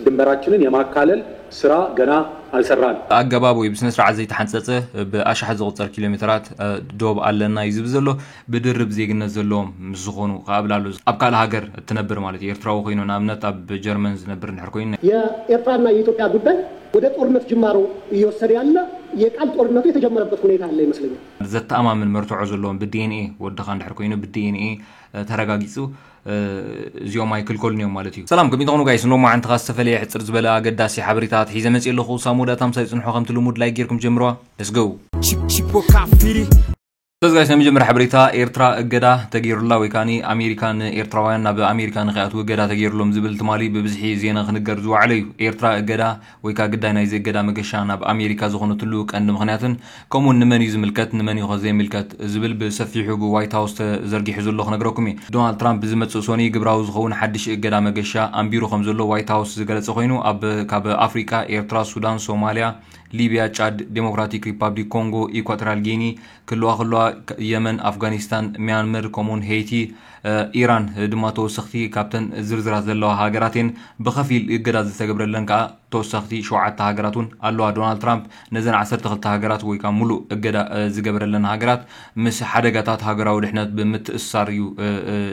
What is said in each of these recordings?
ድንበራችንን የማካለል ስራ ገና አልሰራን። ኣገባብ ወይ ብስነ ስርዓት ዘይተሓንፀፀ ብኣሽሓት ዝቑፀር ኪሎ ሜትራት ዶብ ኣለና እዩ ዝብል ዘሎ። ብድርብ ዜግነት ዘለዎም ምስ ዝኾኑ ከኣብላሉ ኣብ ካልእ ሃገር እትነብር ማለት እዩ። ኤርትራዊ ኮይኑ ንኣብነት ኣብ ጀርመን ዝነብር እንድሕር ኮይኑ የኤርትራና የኢትዮጵያ ጉዳይ ወደ ጦርነት ጅማሮ እየወሰደ ያለ የቃል ጦርነቱ የተጀመረበት ሁኔታ አለ ይመስለኛል። ዘተኣማምን መርትዖ ዘለዎም ብዲኤንኤ ወድኻ እንድሕር ኮይኑ ብዲኤንኤ ተረጋጊፁ እዚኦም ኣይክልከሉን እዮም ማለት እዩ። ሰላም ከመይ ትኾኑ ጋይስ? ሎማዓንትኻ ዝተፈለየ ሕፅር ዝበለ ኣገዳሲ ሓበሬታት ሒዘ መፅእ ኣለኹ። ሳሙዳ ታምሳይ ፅንሖ ከምቲ ልሙድ ላይክ ጌርኩም ጀምርዋ። Let's go። Chipocafiri ተዝጋይስ ናይ መጀመርያ ሓበሬታ ኤርትራ እገዳ ተገይሩላ ወይ ከዓኒ ኣሜሪካ ንኤርትራውያን ናብ ኣሜሪካ ንኸይኣትዉ እገዳ ተገይሩሎም ዝብል ትማሊ ብብዝሒ ዜና ክንገር ዝወዓለ እዩ። ኤርትራ እገዳ ወይ ከዓ ግዳይ ናይዚ እገዳ መገሻ ናብ ኣሜሪካ ዝኾነትሉ ቀንዲ ምኽንያትን ከምኡውን ንመን እዩ ዝምልከት ንመን እዩ ዘይምልከት ዝብል ብሰፊሑ ብዋይት ሃውስ ተዘርጊሑ ዘሎ ክነግረኩም እዩ። ዶናልድ ትራምፕ ብዝመፅእ ሶኒ ግብራዊ ዝኸውን ሓድሽ እገዳ መገሻ ኣንቢሩ ከም ዘሎ ዋይት ሃውስ ዝገለፀ ኮይኑ ኣብ ካብ ኣፍሪቃ ኤርትራ፣ ሱዳን፣ ሶማሊያ፣ ሊቢያ፣ ጫድ፣ ዴሞክራቲክ ሪፓብሊክ ኮንጎ፣ ኢኳቶሪያል ጊኒ፣ ክልዋ ክልዋ፣ የመን፣ ኣፍጋኒስታን፣ ሚያንመር ከምኡውን ሄይቲ፣ ኢራን ድማ ተወሰኽቲ ካብተን ዝርዝራት ዘለዋ ሃገራት እየን። ብኸፊል እገዳ ዝተገብረለን ከዓ ተወሰኽቲ ሸውዓተ ሃገራት እውን ኣለዋ። ዶናልድ ትራምፕ ነዘን ዓሰርተ ክልተ ሃገራት ወይ ከዓ ሙሉእ እገዳ ዝገበረለን ሃገራት ምስ ሓደጋታት ሃገራዊ ድሕነት ብምትእስሳር እዩ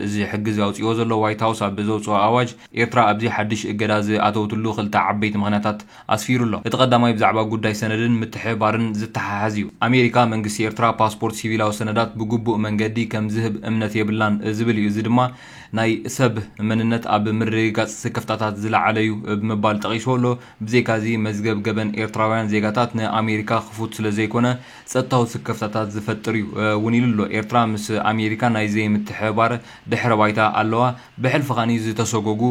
እዚ ሕጊ እዚ ኣውፅዎ ዘሎ። ዋይት ሃውስ ኣብ ዘውፅኦ ኣዋጅ ኤርትራ ኣብዚ ሓድሽ እገዳ ዝኣተወትሉ ክልተ ዓበይቲ ምኽንያታት ኣስፊሩ ኣሎ። እቲ ቀዳማይ ብዛዕባ ጉዳይ ሰነድን ምትሕብባርን ዝተሓሓዝ እዩ። ኣሜሪካ መንግስቲ ኤርትራ ፓስፖርት ሲቪላዊ ሰነዳት ብግቡእ መንገዲ ከም ዝህብ እምነት የብላን ዝብል እዩ። እዚ ድማ ናይ ሰብ መንነት ኣብ ምርግጋፅ ስክፍታታት ዝለዓለ እዩ ብምባል ጠቒስዎ ኣሎ። ብዘይካዚ መዝገብ ገበን ኤርትራውያን ዜጋታት ንኣሜሪካ ክፉት ስለ ዘይኮነ ጸጥታዊ ስክፍታታት ዝፈጥር እዩ እውን ኢሉ ኣሎ። ኤርትራ ምስ ኣሜሪካ ናይ ዘይምትሕብባር ድሕረ ባይታ ኣለዋ። ብሕልፊ ኻኒ ዝተሰጎጉ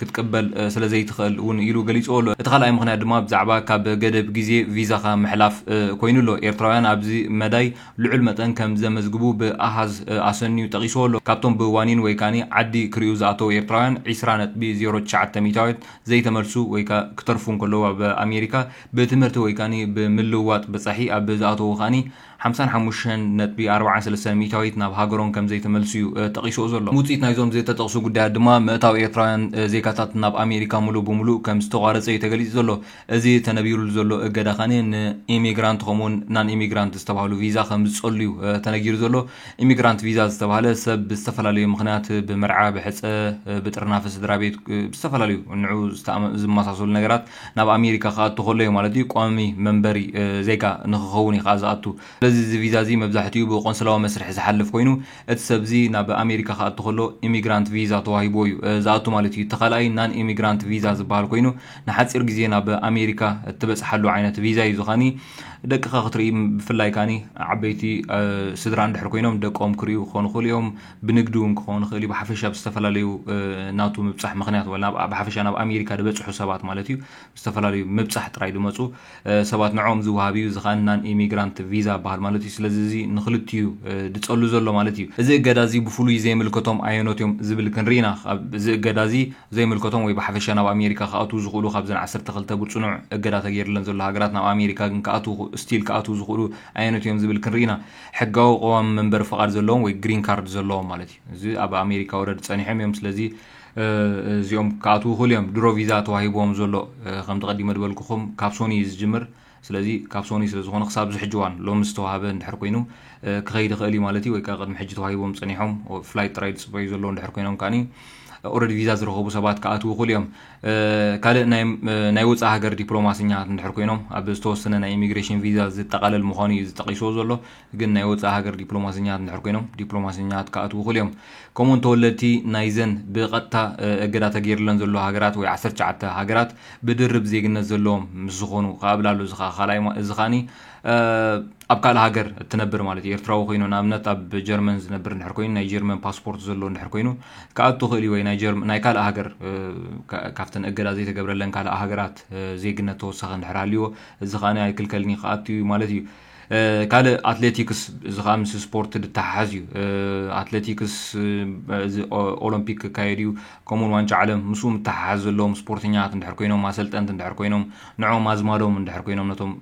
ክትቅበል ስለ ዘይትኽእል እውን ኢሉ ገሊፅዎ ኣሎ። እቲ ካልኣይ ምኽንያት ድማ ብዛዕባ ካብ ገደብ ግዜ ቪዛኻ ምሕላፍ ኮይኑ ኣሎ። ኤርትራውያን ኣብዚ መዳይ ልዑል መጠን ከም ዘመዝግቡ ብኣሃዝ ኣሰንዩ ጠቒስዎ ኣሎ። ካብቶም ብዋኒን ወይ ካኒ ዓዲ ክሪኡ ዝኣተው ኤርትራውያን ዒስራ ነጥቢ ዜሮ ትሽዓተ ሚእታዊት ዘይተመልሱ ወይ ከዓ ክተርፉ እንከለዉ ኣብ ኣሜሪካ ብትምህርቲ ወይ ካኒ ብምልዋጥ ብጻሒ ኣብ ዝኣተዉ ካኒ ሓምሳን ሓሙሽተን ነጥቢ ኣርባዓን ሰለስተን ሚእታዊት ናብ ሃገሮም ከም ዘይተመልሱ እዩ ጠቒስዎ ዘሎ። ውፅኢት ናይዞም ዝተጠቕሱ ጉዳያት ድማ ምእታው ኤርትራውያን ዜጋታት ናብ ኣሜሪካ ሙሉእ ብሙሉእ ከም ዝተቋረፀ እዩ ተገሊፁ ዘሎ። እዚ ተነቢሩሉ ዘሎ እገዳ ካኒ ንኢሚግራንት ከምኡውን ናን ኢሚግራንት ዝተባህሉ ቪዛ ከም ዝፀሉ እዩ ተነጊሩ ዘሎ። ኢሚግራንት ቪዛ ዝተባህለ ሰብ ብዝተፈላለዩ ምኽንያት ብመርዓ፣ ብሕፀ፣ ብጥርናፈ ስድራ ቤት ብዝተፈላለዩ ንዑ ዝመሳሰሉ ነገራት ናብ ኣሜሪካ ክኣቱ ከሎ እዩ ማለት እዩ። ቋሚ መንበሪ ዜጋ ንክኸውን እዩ ከዓ ዝኣቱ። ስለዚ እዚ ቪዛ እዚ መብዛሕትኡ ብቆንስላዊ መስርሕ ዝሓልፍ ኮይኑ እቲ ሰብ እዚ ናብ ኣሜሪካ ክኣቱ ከሎ ኢሚግራንት ቪዛ ተዋሂቦ እዩ ዝኣቱ ማለት እዩ። እቲ ካልኣይ ናን ኢሚግራንት ቪዛ ዝበሃል ኮይኑ ንሓፂር ግዜ ናብ ኣሜሪካ እትበፅሓሉ ዓይነት ቪዛ እዩ ዝኻኒ። ደቅኻ ክትርኢ ብፍላይ ካኒ ዓበይቲ ስድራ እንድሕር ኮይኖም ደቆም ክርእዩ ክኾኑ ክኽእሉ እዮም። ብንግዲ እውን ክኾኑ ክኽእል እዩ። ብሓፈሻ ብዝተፈላለዩ ናቱ ምብፃሕ ምኽንያት ወላ ብሓፈሻ ናብ ኣሜሪካ ዝበፅሑ ሰባት ማለት እዩ ብዝተፈላለዩ ምብፃሕ ጥራይ ዝመፁ ሰባት ንዕኦም ዝወሃብ እዩ። እዚ ከዓ ናን ኢሚግራንት ቪዛ ይበሃል ማለት እዩ። ስለዚ እዚ ንክልቲኡ ዝፀሉ ዘሎ ማለት እዩ። እዚ እገዳ እዚ ብፍሉይ ዘይምልከቶም ኣየኖት እዮም ዝብል ክንርኢ ኢና። እዚ እገዳ እዚ ዘይምልከቶም ወይ ብሓፈሻ ናብ ኣሜሪካ ክኣትዉ ዝኽእሉ ካብዘን ዓሰርተ ክልተ ብፅኑዕ እገዳ ተገይርለን ዘሎ ሃገራት ናብ ኣሜሪካ ግን ክኣትዉ ስቲል ክኣትዉ ዝኽእሉ ኣየኖት እዮም ዝብል ክንርኢ ኢና። ሕጋዊ ቀዋሚ መንበሪ ፍቓድ ዘለዎም ወይ ግሪን ካርድ ዘለዎም ማለት እዩ። እዚ ኣብ ኣሜሪካ ወረድ ፀኒሖም እዮም። ስለዚ እዚኦም ክኣትዉ ይኽእሉ እዮም። ድሮ ቪዛ ተዋሂብዎም ዘሎ ከም ተቐዲመ ዝበልኩኹም ካብ ሶኒ እዩ ዝጅምር። ስለዚ ካብ ሶኒ ስለ ዝኾነ ክሳብ ዝሕጂ እዋን ሎሚ ዝተዋሃበ እንድሕር ኮይኑ ክኸይድ ይኽእል እዩ ማለት እዩ። ወይ ከዓ ቅድሚ ሕጂ ተዋሂቦም ፀኒሖም ፍላይት ጥራይ ዝፅበዩ ዘለዉ እንድሕር ኮይኖም ከዓኒ ኦረዲ ቪዛ ዝረኸቡ ሰባት ክኣትዉ ይኽእሉ እዮም። ካልእ ናይ ወፃኢ ሃገር ዲፕሎማስኛታት እንድሕር ኮይኖም ኣብ ዝተወሰነ ናይ ኢሚግሬሽን ቪዛ ዝጠቓለል ምዃኑ እዩ ዝጠቒስዎ ዘሎ። ግን ናይ ወፃኢ ሃገር ዲፕሎማስኛታት እንድሕር ኮይኖም ዲፕሎማስኛታት ክኣትዉ ይኽእሉ እዮም። ከምኡውን ተወለድቲ ናይዘን ብቐጥታ እገዳ ተገይርለን ዘሎ ሃገራት ወይ ዓሰርተ ትሽዓተ ሃገራት ብድርብ ዜግነት ዘለዎም ምስ ዝኾኑ ከኣብላሉ እዚ ከዓ ካልኣይ እዚ ከዓኒ ኣብ ካልእ ሃገር እትነብር ማለት እዩ። ኤርትራዊ ኮይኑ ንኣብነት ኣብ ጀርመን ዝነብር እንድሕር ኮይኑ ናይ ጀርመን ፓስፖርት ዘሎ እንድሕር ኮይኑ ክኣቱ ክእል እዩ። ወይ ናይ ካልእ ሃገር ካብተን እገዳ ዘይተገብረለን ካልእ ሃገራት ዜግነት ተወሳኺ እንድሕር ሃልዎ እዚ ከዓ ኣይክልከልን ክኣቱ እዩ ማለት እዩ። ካልእ ኣትሌቲክስ እዚ ከዓ ምስ ስፖርት ዝተሓሓዝ እዩ። ኣትሌቲክስ ኦሎምፒክ ክካየድ እዩ። ከምኡውን ዋንጫ ዓለም ምስኡ ምተሓሓዝ ዘለዎም ስፖርተኛታት እንድሕር ኮይኖም ኣሰልጠንቲ እንድሕር ኮይኖም ንዕኦም ኣዝማዶም እንድሕር ኮይኖም ነቶም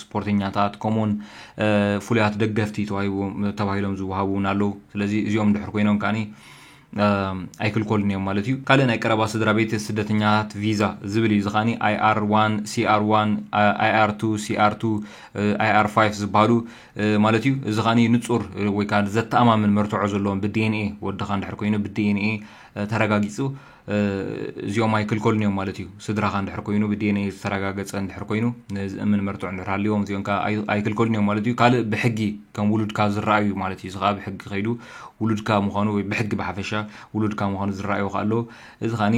ስፖርተኛታት ከምኡውን ፍሉያት ደገፍቲ ተባሂሎም ዝወሃቡ እውን ኣለዉ። ስለዚ እዚኦም እንድሕር ኮይኖም ከዓኒ ኣይክልኮልን እዮም ማለት እዩ። ካልእ ናይ ቀረባ ስድራ ቤት ስደተኛታት ቪዛ ዝብል እዩ። እዚ ከዓኒ ኣይ ኣር ዋን፣ ሲ ኣር ዋን፣ ኣይ ኣር ቱ፣ ሲ ኣር ቱ፣ ኣይ ኣር ፋይቭ ዝበሃሉ ማለት እዩ። እዚ ከዓኒ ንጹር ወይ ከዓ ዘተኣማምን መርትዖ ዘለዎም ብዲ ኤን ኤ ወድኻ እንድሕር ኮይኑ ብዲ ኤን ኤ ተረጋጊጹ እዚኦም ኣይክልከሉን እዮም ማለት እዩ። ስድራኻ እንድሕር ኮይኑ ብዲ ኤን ኤ ዝተረጋገጸ እንድሕር ኮይኑ ዝእምን መርትዖ እንድሕር ሃልዎም እዚኦም ከዓ ኣይክልከሉን እዮም ማለት እዩ። ካልእ ብሕጊ ከም ውሉድካ ዝረኣዩ ማለት እዩ። እዚ ከዓ ብሕጊ ከይዱ ውሉድካ ምዃኑ ወይ ብሕጊ ብሓፈሻ ውሉድካ ምዃኑ ዝረኣዩ ከዓ ኣለዉ። እዚ ከዓኒ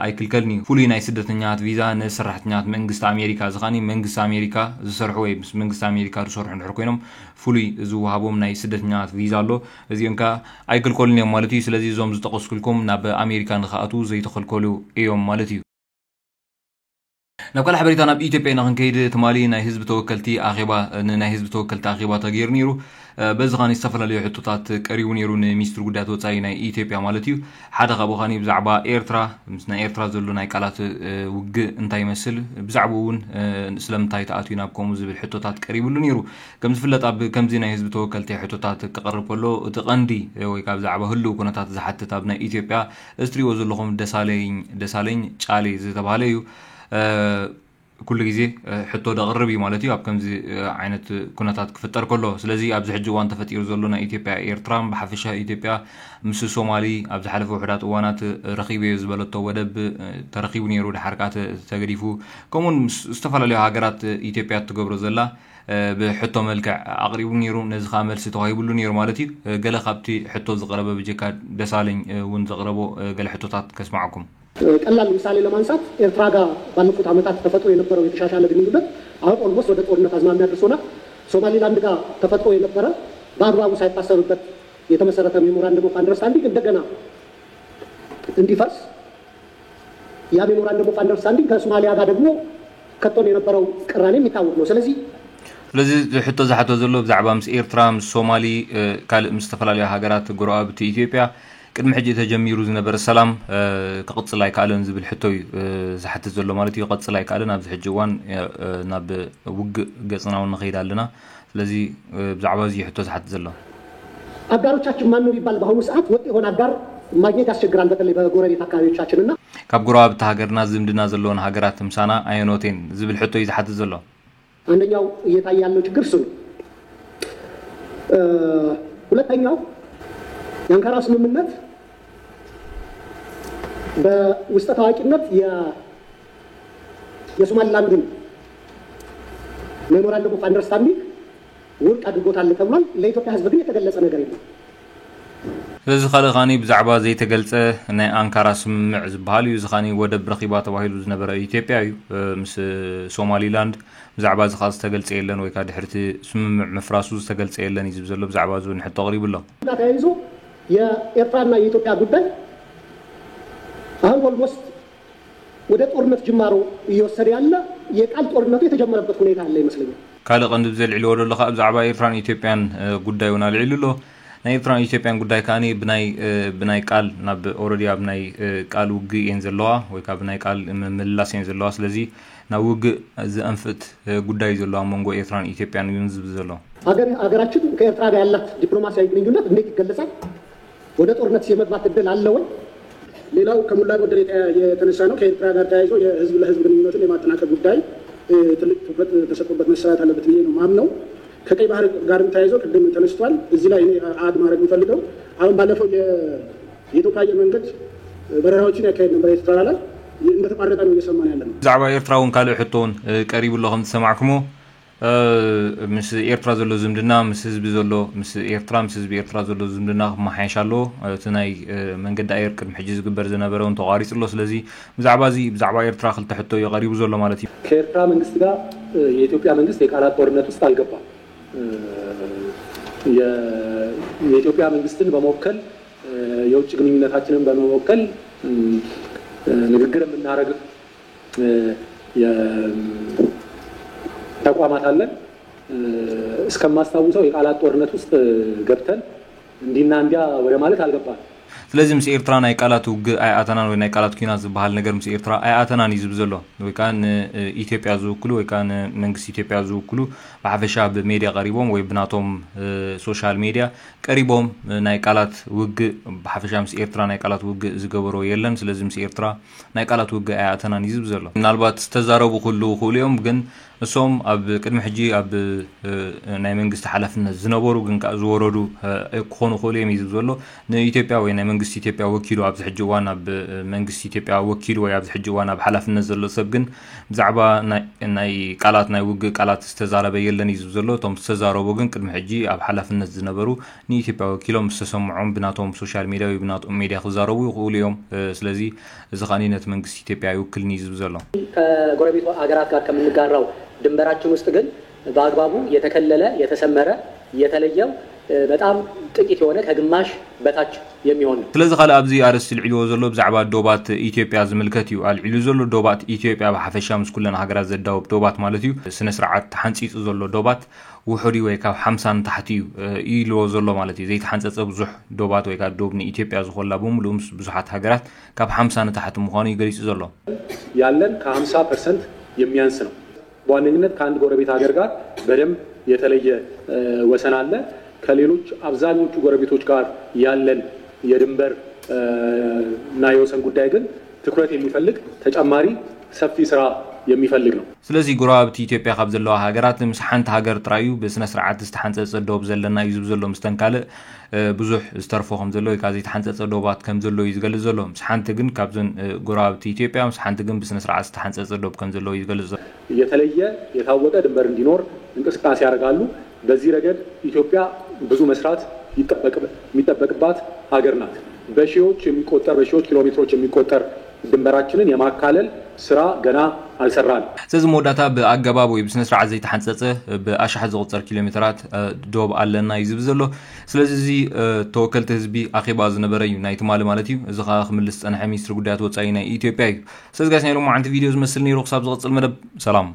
ኣይክልከልን እዩ። ፍሉይ ናይ ስደተኛታት ቪዛ ንሰራሕተኛታት መንግስቲ ኣሜሪካ፣ እዚ ከዓኒ መንግስቲ ኣሜሪካ ዝሰርሑ ወይ ምስ መንግስቲ ኣሜሪካ ዝሰርሑ እንድሕር ኮይኖም ፍሉይ ዝወሃቦም ናይ ስደተኛታት ቪዛ ኣሎ። እዚኦም ከዓ ኣይክልከሉን እዮም ማለት እዩ። ስለዚ እዞም ዝጠቀስኩልኩም ናብ ኣሜሪካ ንክኣትዉ ዘይተኸልከሉ እዮም ማለት እዩ። ናብ ካልእ ሓበሬታ ናብ ኢትዮጵያ ኢና ክንከይድ። ትማሊ ናይ ህዝቢ ተወከልቲ ኣኼባ፣ ንናይ ህዝቢ ተወከልቲ ኣኼባ ተገይሩ ነይሩ። በዚ ኸዓ ዝተፈላለዩ ሕቶታት ቀሪቡ ነይሩ ንሚኒስትሪ ጉዳያት ወፃኢ ናይ ኢትዮጵያ ማለት እዩ። ሓደ ካብኡ ኸዓ ብዛዕባ ኤርትራ፣ ምስ ናይ ኤርትራ ዘሎ ናይ ቃላት ውግእ እንታይ ይመስል፣ ብዛዕባኡ እውን ስለምንታይ ተኣትዩ ናብ ከምኡ ዝብል ሕቶታት ቀሪብሉ ነይሩ። ከም ዝፍለጥ ኣብ ከምዚ ናይ ህዝቢ ተወከልቲ ሕቶታት ክቐርብ ከሎ እቲ ቀንዲ ወይ ከዓ ብዛዕባ ህልው ኩነታት ዝሓትት ኣብ ናይ ኢትዮጵያ እዚ ትሪእዎ ዘለኹም ደሳለኝ ደሳለኝ ጫሌ ዝተባህለ እዩ። ኩሉ ግዜ ሕቶ ደቕርብ እዩ ማለት እዩ ኣብ ከምዚ ዓይነት ኩነታት ክፍጠር ከሎ። ስለዚ ኣብዚ ሕጂ እዋን ተፈጢሩ ዘሎ ናይ ኢትዮጵያ ኤርትራ ብሓፈሻ ኢትዮጵያ ምስ ሶማሊ ኣብ ዝሓለፈ ውሕዳት እዋናት ረኺበዮ ዝበለቶ ወደብ ተረኺቡ ነይሩ፣ ድሓር ከዓ ተገዲፉ። ከምኡውን ምስ ዝተፈላለዩ ሃገራት ኢትዮጵያ እትገብሮ ዘላ ብሕቶ መልክዕ ኣቕሪቡ ነይሩ። ነዚ ከዓ መልሲ ተዋሂብሉ ነይሩ ማለት እዩ። ገለ ካብቲ ሕቶ ዝቐረበ ብጀካ ደሳለኝ እውን ዘቕረቦ ገለ ሕቶታት ከስማዓኩም። ቀላል ምሳሌ ለማንሳት ኤርትራ ጋር ባለፉት ዓመታት ተፈጥሮ የነበረው የተሻሻለ ግንኙነት አሁን ኦልሞስት ወደ ጦርነት አዝማሚያ ደርሶናል። ሶማሊላንድ ጋር ተፈጥሮ የነበረ በአግባቡ ሳይታሰብበት የተመሰረተ ሜሞራንደም ኦፍ አንደርስታንዲንግ እንደገና እንዲፈርስ ያ ሜሞራንደም ኦፍ አንደርስታንዲንግ ከሶማሊያ ጋር ደግሞ ከቶን የነበረው ቅራኔ የሚታወቅ ነው። ስለዚህ ስለዚ ሕቶ ዝሓቶ ዘሎ ብዛዕባ ምስ ኤርትራ ምስ ሶማሊ ካልእ ምስ ዝተፈላለዩ ሃገራት ጎረባብቲ ኢትዮጵያ ቅድሚ ሕጂ ተጀሚሩ ዝነበረ ሰላም ክቕፅል ኣይከኣለን ዝብል ሕቶ እዩ ዝሓትት ዘሎ ማለት እዩ። ክቐፅል ኣይከኣለን፣ ኣብዚ ሕጂ እዋን ናብ ውግእ ገፅና እውን ንኸይድ ኣለና። ስለዚ ብዛዕባ እዚ ሕቶ ዝሓትት ዘሎ። አጋሮቻችን ማን ነው ቢባል በአሁኑ ሰዓት ወጥ የሆነ አጋር ማግኘት ያስቸግራል። በተለይ በጎረቤት አካባቢዎቻችን እና ካብ ጎረባብቲ ሃገርና ዝምድና ዘለዎን ሃገራት ምሳና ኣየኖቴን ዝብል ሕቶ እዩ ዝሓትት ዘሎ። አንደኛው እየታየ ያለው ችግር እሱ ነው። ሁለተኛው የአንካራ ስምምነት በውስጠ ታዋቂነት የሶማሊላንድን ሜሞራንደም ኦፍ አንደርስታንዲንግ ውድቅ አድርጎታል ተብሏል። ለኢትዮጵያ ሕዝብ ግን የተገለጸ ነገር የለም። ስለዚ ካልእ ከዓኒ ብዛዕባ ዘይተገልጸ ናይ ኣንካራ ስምምዕ ዝበሃል እዩ። እዚ ከዓኒ ወደብ ረኺባ ተባሂሉ ዝነበረ ኢትዮጵያ እዩ ምስ ሶማሊላንድ። ብዛዕባ እዚ ከዓ ዝተገልጸ የለን ወይ ከዓ ድሕርቲ ስምምዕ ምፍራሱ ዝተገልጸ የለን እዩ ዝብል ዘሎ። ብዛዕባ እዚ እውን ሕቶ ኣቕሪቡ ኣሎ። ተያይዞ የኤርትራና የኢትዮጵያ ጉዳይ አሁን ኦልሞስት ወደ ጦርነት ጅማሮ እየወሰደ ያለ የቃል ጦርነቱ የተጀመረበት ሁኔታ ያለ ይመስለኛል። ካልእ ቀንዲ ዘልዕልዎ ዘሎ ከዓ ብዛዕባ ኤርትራን ኢትዮጵያን ጉዳይ እውን ኣልዒሉ ኣሎ። ናይ ኤርትራን ኢትዮጵያን ጉዳይ ከዓ ብናይ ብናይ ቃል ናብ ኦረዲ ኣብ ናይ ቃል ውግእ እየን ዘለዋ ወይ ከዓ ብናይ ቃል ምምላስ እየን ዘለዋ። ስለዚ ናብ ውግእ ዘእንፍት ጉዳይ እዩ ዘሎ ኣብ መንጎ ኤርትራን ኢትዮጵያን እውን ዝብል ዘሎ። ሀገራችን ከኤርትራ ጋር ያላት ዲፕሎማሲያዊ ግንኙነት እንዴት ይገለጻል? ወደ ጦርነት የመግባት እድል አለ ወይ? ሌላው ከሞላ ጎደል የተነሳ ነው። ከኤርትራ ጋር ተያይዞ የህዝብ ለህዝብ ግንኙነቱን የማጠናከር ጉዳይ ትልቅ ትኩረት ተሰጥቶበት መሰራት አለበት ብዬ ነው ማምነው። ከቀይ ባህር ጋርም ተያይዞ ቅድም ተነስቷል። እዚህ ላይ እኔ አድ ማድረግ የምፈልገው አሁን ባለፈው የኢትዮጵያ አየር መንገድ በረራዎችን ያካሄድ ነበር ኤርትራ ላይ እንደተቋረጠ ነው እየሰማን ያለ ነው። ብዛዕባ ኤርትራ እውን ካልእ ሕቶ እውን ቀሪቡ ኣሎ ከም ዝሰማዕኩሞ። ምስ ኤርትራ ዘሎ ዝምድና ምስ ህዝቢ ዘሎ ምስ ኤርትራ ምስ ህዝቢ ኤርትራ ዘሎ ዝምድና ክመሓየሽ ኣለዎ። እቲ ናይ መንገዲ ኣየር ቅድሚ ሕጂ ዝግበር ዝነበረ እውን ተቋሪፁ ኣሎ። ስለዚ ብዛዕባ እዚ ብዛዕባ ኤርትራ ክልተ ሕቶ እዩ ቀሪቡ ዘሎ ማለት እዩ። ከኤርትራ መንግስት ጋር የኢትዮጵያ መንግስት የቃላት ጦርነት ውስጥ አልገባም። የኢትዮጵያ መንግስትን በመወከል የውጭ ግንኙነታችንን በመወከል ንግግር የምናደርግ ተቋማት አለን። እስከማስታውሰው የቃላት ጦርነት ውስጥ ገብተን እንዲና እንዲያ ወደ ማለት አልገባም። ስለዚ ምስ ኤርትራ ናይ ቃላት ውግእ ኣይኣተናን ወይ ናይ ቃላት ኲናት ዝበሃል ነገር ምስ ኤርትራ ኣይኣተናን እዩ ዝብል ዘሎ። ወይ ከዓ ንኢትዮጵያ ዝውክሉ ወይ ከዓ ንመንግስቲ ኢትዮጵያ ዝውክሉ ብሓፈሻ ብሜድያ ቀሪቦም ወይ ብናቶም ሶሻል ሜድያ ቀሪቦም ናይ ቃላት ውግእ ብሓፈሻ ምስ ኤርትራ ናይ ቃላት ውግእ ዝገበሮ የለን። ስለዚ ምስ ኤርትራ ናይ ቃላት ውግእ ኣይኣተናን እዩ ዝብል ዘሎ። ምናልባት ዝተዛረቡ ክህልዉ ይኽእሉ እዮም፣ ግን እሶም ኣብ ቅድሚ ሕጂ ኣብ ናይ መንግስቲ ሓላፍነት ዝነበሩ ግን ከዓ ዝወረዱ ክኾኑ ይኽእሉ እዮም እዩ ዝብል ዘሎ። ንኢትዮጵያ ወይ ናይ መንግስቲ ኢትዮጵያ ወኪሉ ኣብዚ ሕጂ እዋን ኣብ መንግስቲ ኢትዮጵያ ወኪሉ ወይ ኣብዚ ሕጂ እዋን ኣብ ሓላፍነት ዘሎ ሰብ ግን ብዛዕባ ናይ ቃላት ናይ ውግእ ቃላት ዝተዛረበ የለን እዩ ዝብል ዘሎ። እቶም ዝተዛረቡ ግን ቅድሚ ሕጂ ኣብ ሓላፍነት ዝነበሩ ንኢትዮጵያ ወኪሎም ዝተሰምዖም ብናቶም ሶሻል ሜድያ ወይ ብናቶም ሜድያ ክዛረቡ ይኽእሉ እዮም። ስለዚ እዚ ከዓ ነቲ መንግስቲ ኢትዮጵያ ኣይውክልን እዩ ዝብል ዘሎ። ከጎረቤት ሀገራት ጋር ከምንጋራው ድንበራችን ውስጥ ግን በአግባቡ የተከለለ የተሰመረ የተለየው በጣም ጥቂት የሆነ ከግማሽ በታች የሚሆን ነው። ስለዚ ካልእ ኣብዚ ኣርእስቲ ኣልዒልዎ ዘሎ ብዛዕባ ዶባት ኢትዮጵያ ዝምልከት እዩ ኣልዒሉ ዘሎ። ዶባት ኢትዮጵያ ብሓፈሻ ምስ ኩለን ሃገራት ዘዳውብ ዶባት ማለት እዩ። ስነ ስርዓት ተሓንፂፁ ዘሎ ዶባት ውሑድ እዩ ወይ ካብ ሓምሳ ንታሕቲ እዩ ኢልዎ ዘሎ ማለት እዩ። ዘይተሓንፀፀ ብዙሕ ዶባት ወይ ከዓ ዶብ ንኢትዮጵያ ዝኾላ ብምሉኡ ምስ ብዙሓት ሃገራት ካብ ሓምሳ ንታሕቲ ምዃኑ እዩ ገሊፁ ዘሎ። ያለን ከ50 ፐርሰንት የሚያንስ ነው። በዋነኝነት ከአንድ ጎረቤት ሀገር ጋር በደንብ የተለየ ወሰን አለ። ከሌሎች አብዛኞቹ ጎረቤቶች ጋር ያለን የድንበር እና የወሰን ጉዳይ ግን ትኩረት የሚፈልግ ተጨማሪ ሰፊ ስራ የሚፈልግ ነው። ስለዚ ጎረባብቲ ኢትዮጵያ ካብ ዘለዋ ሃገራት ምስ ሓንቲ ሃገር ጥራይ እዩ ብስነ ስርዓት ዝተሓንፀፀ ዶብ ዘለና እዩ ዝብል ዘሎ። ምስተን ካልእ ብዙሕ ዝተርፎ ከም ዘሎ ወይ ከዓ ዘይተሓንፀፀ ዶባት ከም ዘሎ እዩ ዝገልፅ ዘሎ። ምስ ሓንቲ ግን ካብዘን ጎረባብቲ ኢትዮጵያ ምስ ሓንቲ ግን ብስነ ስርዓት ዝተሓንፀፀ ዶብ ከም ዘሎ እዩ ዝገልፅ ዘሎ። የተለየ የታወቀ ድንበር እንዲኖር እንቅስቃሴ ያደርጋሉ። በዚህ ረገድ ኢትዮጵያ ብዙ መስራት የሚጠበቅባት ሀገር ናት። በሺዎች የሚቆጠር በሺዎች ኪሎ ሜትሮች የሚቆጠር ድንበራችንን የማካለል ስራ ገና አልሰራን። ስለዚ መወዳእታ ብኣገባብ ወይ ብስነ ስርዓት ዘይተሓንፀፀ ብኣሽሓት ዝቑፀር ኪሎ ሜትራት ዶብ ኣለና እዩ ዝብል ዘሎ። ስለዚ እዚ ተወከልቲ ህዝቢ ኣኼባ ዝነበረ እዩ ናይ ትማሊ ማለት እዩ። እዚ ከዓ ክምልስ ዝፀንሐ ሚኒስትሪ ጉዳያት ወፃኢ ናይ ኢትዮጵያ እዩ። ስለዚ ጋይስ ናይ ሎማዓንቲ ቪድዮ ዝመስል ነይሩ። ክሳብ ዝቕፅል መደብ ሰላም።